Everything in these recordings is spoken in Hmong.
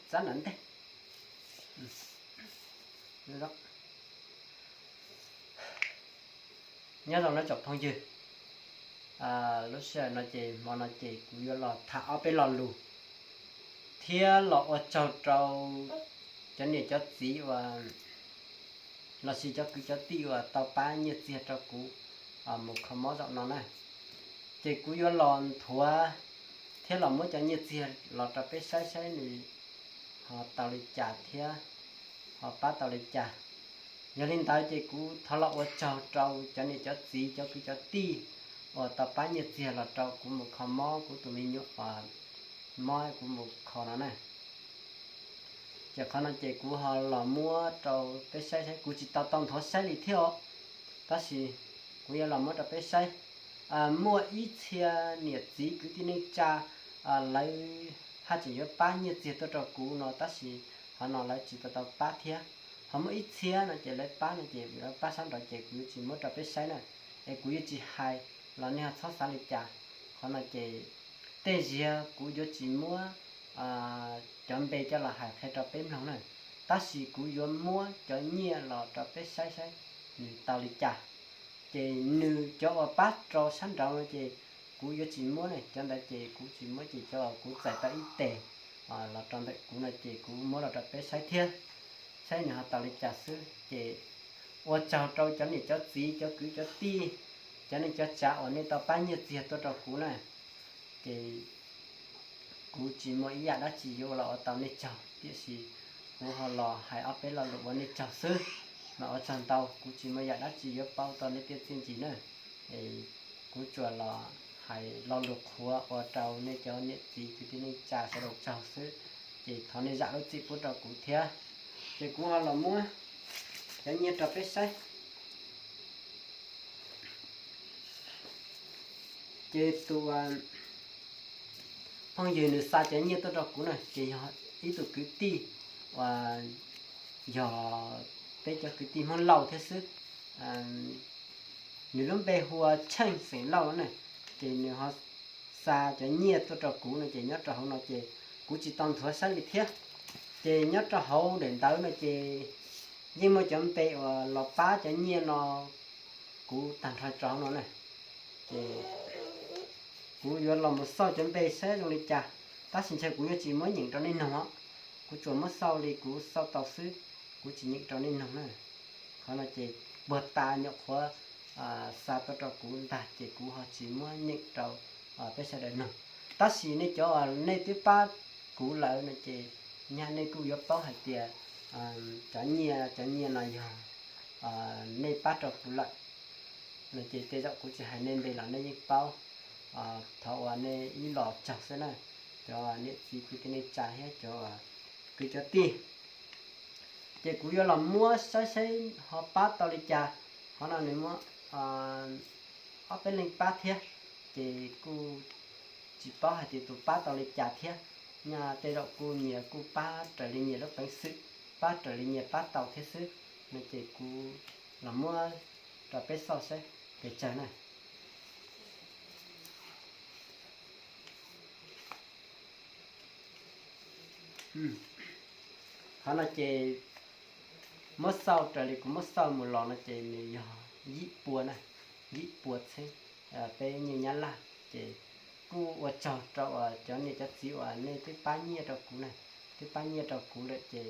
Txav ntawm ntej. Nyob zoo nawb tsoom phooj ywg, lub sij hawm no ces hmo no ces kuv yuav los tham ob peb lo lus thiab los ua tsaug rau cov niam cov txiv uas los sis cov kwv cov tij uas tau pab nyiaj txiag rau kuv mus kho mob zaum no na. Ces kuv yuav los nthuav thiab los muab cov nyiaj txiag los rau peb saib saib nws ho tau li cas thiab ho pab tau li cas. Yog li ntawd ces kuv thov los ua tsaug rau cov niam cov txiv cov kwv cov tij uas tau pab nyiaj txiag los rau kuv mus kho mob kuv tus me nyuam uas mob kuv mus kho no na. Ces qhov no ces kuv ho los muab rau peb saib saib, kuv tsis tau tau nthuav saib li thiab os, tab sis kuv yuav los muab rau peb saib. Muaj ib txhia niam txiv kwv tij neej tsa lawv haj tseem yuav pab nyiaj txiag tuaj rau kuv no tab sis qhov no lawv tsis tau tau pab thiab. Ho muaj ib txhia no ces lawv pab no ces lawv pab sab nraud ces kuv yuav tsis muab rau peb saib na, es kuv yuav tsis hais los nej ho txhob xav li cas. Qhov no ces tej zaum kuv yuav tsis muab cov npe coj los hais qhia rau peb mloog na, tab sis kuv yuav muab cov nyiaj los rau peb saib saib nws tau li cas. Ces nws cov uas pab rau sab nraud no ces kuv yuav tsis muab ne, cov ntawd ces kuv tsis muab ces cov uas kuv txais tau ib tes los rau ntawm kuv no ces kuv muab los rau peb saib thiab, saib nws ho tau li cas xwb. Ces ua tsaug rau cov niam cov txiv cov kwv cov tij, cov neej cov tsav uas nej tau pab nyiaj txiag tuaj rau kuv na. Ces kuv tsis muaj ib yam dab tsi yuav los ua tau nej tsaug, tiam sis kuv ho los hais ob peb lo lus ua nej tsaug xwb. Mas ua tsaug ntau, kuv tsis muaj yam dab tsi yuav pauj tau nej tej txiaj ntsig na. Kuv tsuas los hais lo lus qhuav ua rau nej cov niam txiv kwv tij neej tsa sawv daws tsaug xwb. Ces thov nej zam lub txim pub rau kuv thiab. Ces kuv ho los muab cov nyiaj rau peb saib. Ces tus phooj ywg nws xa cov nyiaj tuaj rau kuv na ces yog ib tug kwv tij uas yog peb cov kwv tij Hmoob Lauj thiab xwb. Nws lub npe hu ua Tsheej xeem Lauj na. Ces nws ho xa cov nyiaj tuaj rau kuv no ces nyob rau hauv no ces kuv tsis tau nthuav saib li thiab. Ces nyob rau hauv daim ntawv no ces yeej muaj cov npe uas los pab cov nyiaj no kuv tag nrho rau hauv no na. Ces kuv yuav los mus xauj cov npe saib zoo li cas, tab sis ntshe kuv yuav tsis muab nyeem rau nej noog os. Kuv tsuas muab xauj li kuv xauj tau xwb, kuv tsis nyeem rau nej noog na. Qhov no ces puag ta nyuam qhuav xa tuaj rau kuv ntag ces kuv ho tsis muab nyeem rau peb sawv daws noog. Tab sis nej cov uas nej twb pab kuv lawm no ces nyaj nej kuj yuav paub hais tias cov nyiaj cov nyiaj no yog nej pab rau kuv lawm no ces tej zaum kuv tsis hais nej npe los nej yeej paub. Thov ua nej ib los tsaug xwb na, cov niam txiv kwv tij neej tsa thiab cov kwv cov tij. Ces kuv yuav los muab saib saib ho pab tau li cas. Qhov no nws muaj ob peb leeg pab thiab, ces kuj tsis paub hais tias tus pab tau li cas thiab. Nyaj tej zaum kuj nyias kuj pab raws li nyias lub peev xwm, pab raws li nyias pab tau thiab xwb. No ces kuv los muab rau peb xauj saib pes tsawg na. Qhov no ces muab xauj raws li kuv muab xauj mus los no ces nws yog yim pua na, yim pua txheeb peb nyiaj Nyab Laj. Ces kuj ua tsaug rau uas cov niam cov txiv uas nej twb pab nyiaj rau kuv na, twb pab nyiaj rau kuv lawm ces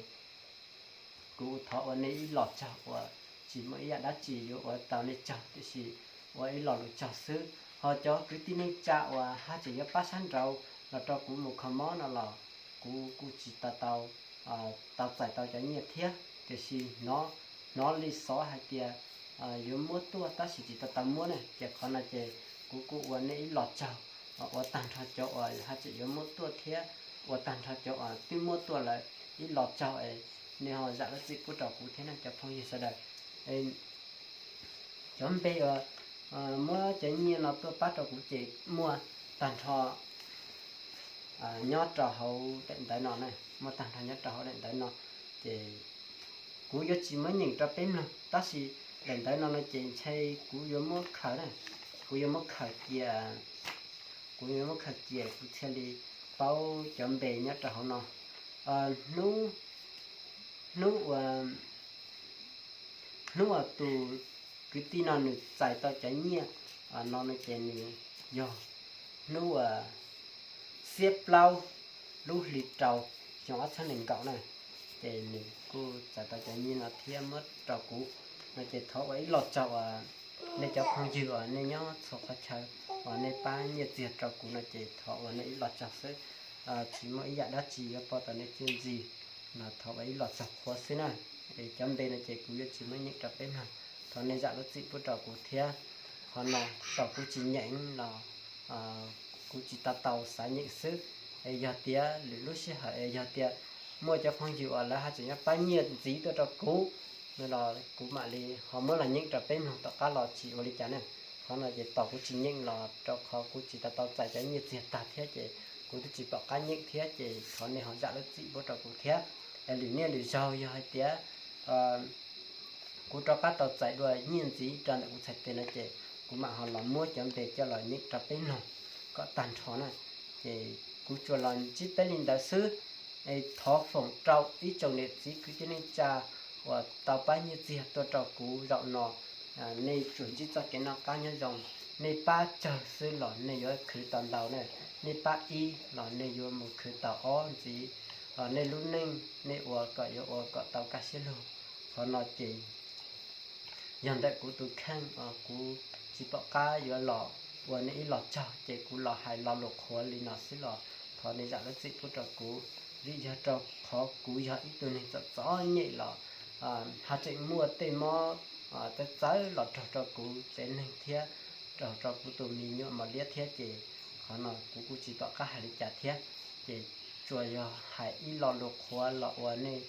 kuv thov ua nej ib los tsaug uas tsis muaj ib yam dab tsi yuav ua tau nej tsaug tiam sis ua ib lo lus tsaug xwb. Ho cov kwv tij neej tsa uas haj tseem yuav pab sab nraud los rau kuv mus kho mob no los kuv kuj tsis tau tau txais tau cov nyiaj thiab, tiam sis hnov li xov hais tias yuav muab tuaj tab sis tsis tau tau muab ne. Ces qhov no ces kuv kuj ua nej ib los tsaug ua tag nrho cov uas haj tseem yuav muab tuaj thiab ua tag nrho cov uas twb muab tuaj lawm ib los tsaug es nej ho zam lub txim pub rau kuv thiab ne cov phooj ywg sawv daws. Cov npe uas muab cov nyiaj no tuaj pab rau kuv ces muaj tag nrho nyob rau hauv daim ntawv no na, muaj tag nrho nyob rau hauv daim ntawv no. Ces kuv yuav tsis muab nyeem rau peb mloog tab sis daim ntawv no no ces ntshe kuv yuav muab khaws na, kuv yuav muab khaws cia, kuv yuav muab khaws cia kuv thiaj li paub cov npe nyob rau hauv no. Hnub, hnub uas, hnub uas tus kwv tij no nws txais tau cov nyiaj no no ces nws yog hnub uas xiab plaub lub hli rau xyoo ob txhiab nees nkaum na, ces nws kuj txais tau cov nyiaj no thiab muab rau kuv no ces thov ua ib los tsaug uas nej cov phooj ywg uas nej nyob txhua qhov chaw uas nej pab nyiaj txiag rau kuv no ces thov ua nej ib los tsaug xwb. Tsis muaj ib yam dab tsi yuav pab tau nej txiaj ntsig no, thov ua ib los tsaug qhuav xwb na. Es cov npe no ces kuv yuav tsis muab nyeem rau peb mloog, thov nej zam lub txim pub rau kuv thiab. Qhov no tau kuv tsis nyeem los kuv tsis tau tau xav nyeem xwb. Es yog tias lwm lub sij hawm es yog tias muaj cov phooj ywg uas lawv haj tseem yuav pab nyiaj ntxiv tuaj rau kuv no los kuv mam li ho muab los nyeem rau peb mloog tom qab los tsis ua li cas ne. Qhov no ces tos kuv tsis nyeem los rau qhov kuv tsis tau tau txais cov nyiaj txiag tag thiab ces kuv twb tsis pom qab nyeem thiab ces thov nej ho zam lub txim pub rau kuv thiab. Es lwm niaj lwm zaug yog hais tias kuv rov qab tau txais dua nyiaj ntxiv rau ntawm kuv txhais tes no ces kuv mam ho los muab cov npe coj los nyeem rau peb mloog kom tag nrho na. Ces kuv tsuas los ntsib peb li ntawd xwb. Es thov foom rau ib tsoom niam txiv kwv tij neej tsa uas tau pab nyiaj txiag tuaj rau kuv zaum no, nej tsuas ntsib txoj kev noj qab nyob zoo. Nej pab tsawg xwb los nej yuav khwv tau ntau na, nej pab ib los nej yuav mus khwv tau ob ntxiv, los nej lub neej nej ua kom yuav ua kom tau kaj siab lug. Qhov no ces yog ntawm kuv tus kheej, kuv tsis pom qab yuav los ua nej ib los tsaug ces kuv los hais lo lus qhuav li no xwb los thov nej zam lub txim pub rau kuv, vim yog rau qhov kuv yog ib tug neeg txom txom nyem los haj tseem muaj tej mob txawv txawv los raug rau kuv tsev neeg thiab raug rau kuv tus me nyuam mos liab thiab ces qhov no kuv kuj tsis pom qab hais li cas thiab. Ces tsuas yog hais ib lo lus qhuav los ua nej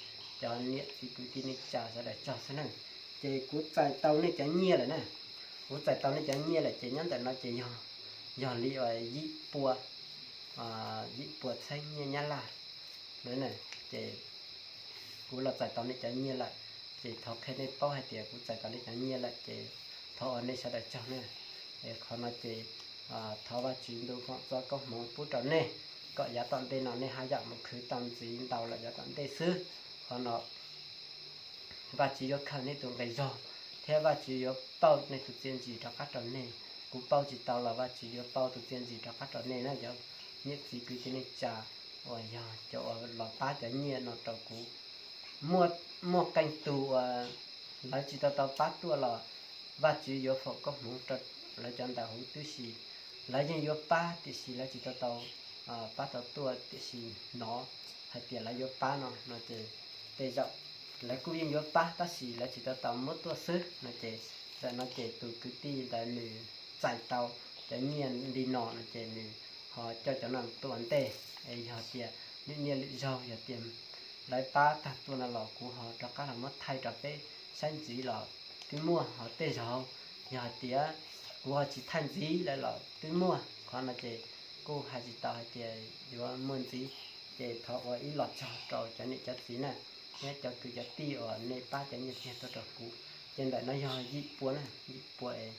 cov niam txiv kwv tij neej tsa sawv daws tsaug xwb na. Ces kuv txais tau nej cov nyiaj lawm na, kuv txais tau nej cov nyiaj lawm ces nyob ntawm no ces yog, yog li uas yim pua, yim pua txheeb nyiaj Nyab Laj na. Ces kuv los txais tau nej cov nyiaj lawm, ces thov qhia nej paub hais tias kuv txais tau nej cov nyiaj lawm ces thov ua nej sawv daws tsaug na. Es qhov no ces thov Vajtswv ntuj foom txoj koob hmoov pub rau nej kom yav tom ntej no nej haj yam mus khwv tau ntxiv ntau lawm yav tom ntej xwb. Qhov no Vajtswv yuav khaws nej tus nqi zog thiab Vajtswv yuav pauj nej tus txiaj ntsig rov qab rau nej. Kuv pauj tsis tau los Vajtswv yuav pauj tus txiaj ntsig rov qab rau nej na cov niam txiv kwv tij neej tsa uas yog cov uas los pab cov nyiaj no rau kuv. Muaj, muaj qee tus uas lawv tsis tau tau pab tuaj los Vajtswv yuav foom koob hmoov rau lawv cov ntawd huv tib si. Lawv yeej yuav pab tiam sis lawv tsis tau tau pab tau tuaj tiam sis hnov hais tias lawv yuav pab no no ces tej zaum lawv kuj yeej yuav pab tab sis lawv tsis tau tau muab tuaj xwb no ces, tam no ces tus kwv tij ntawd nws txais tau cov nyiaj li no no ces nws ho coj cov no tuaj ua ntej. Es yog tias lwm niaj lwm zaug yog tias lawv pab tag tuaj no los kuv ho rov qab los muab thaij rau peb saib ntxiv los twb muaj, ho tej zaug yog hais tias kuv ho tsis thaij ntxiv lawm los twb muaj. Qhov no ces kuj hais tsis tau hais tias yuav muaj ntxiv, ces thov ua ib los tsaug rau cov niam cov txiv na, thiab cov kwv cov tij uas nej pab cov nyiaj txiag tuaj rau kuv. Ces ntawm no yog yim pua na, yim pua es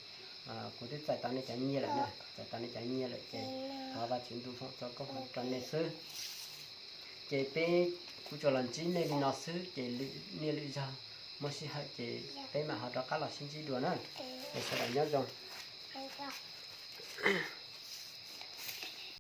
kuv twb txais tau nej cov nyiaj lawm na, txais tau nej cov nyiaj lawm ces thov Vajtswv ntuj foom txoj koob hmoov rau nej xwb. Ces peb, kuv tsuas los ntsib nej li no xwb ces lwm niaj lwm zaug muaj sij hawm ces peb mam ho rov qab los sib ntsib dua na. Es sawv daws nyob zoo.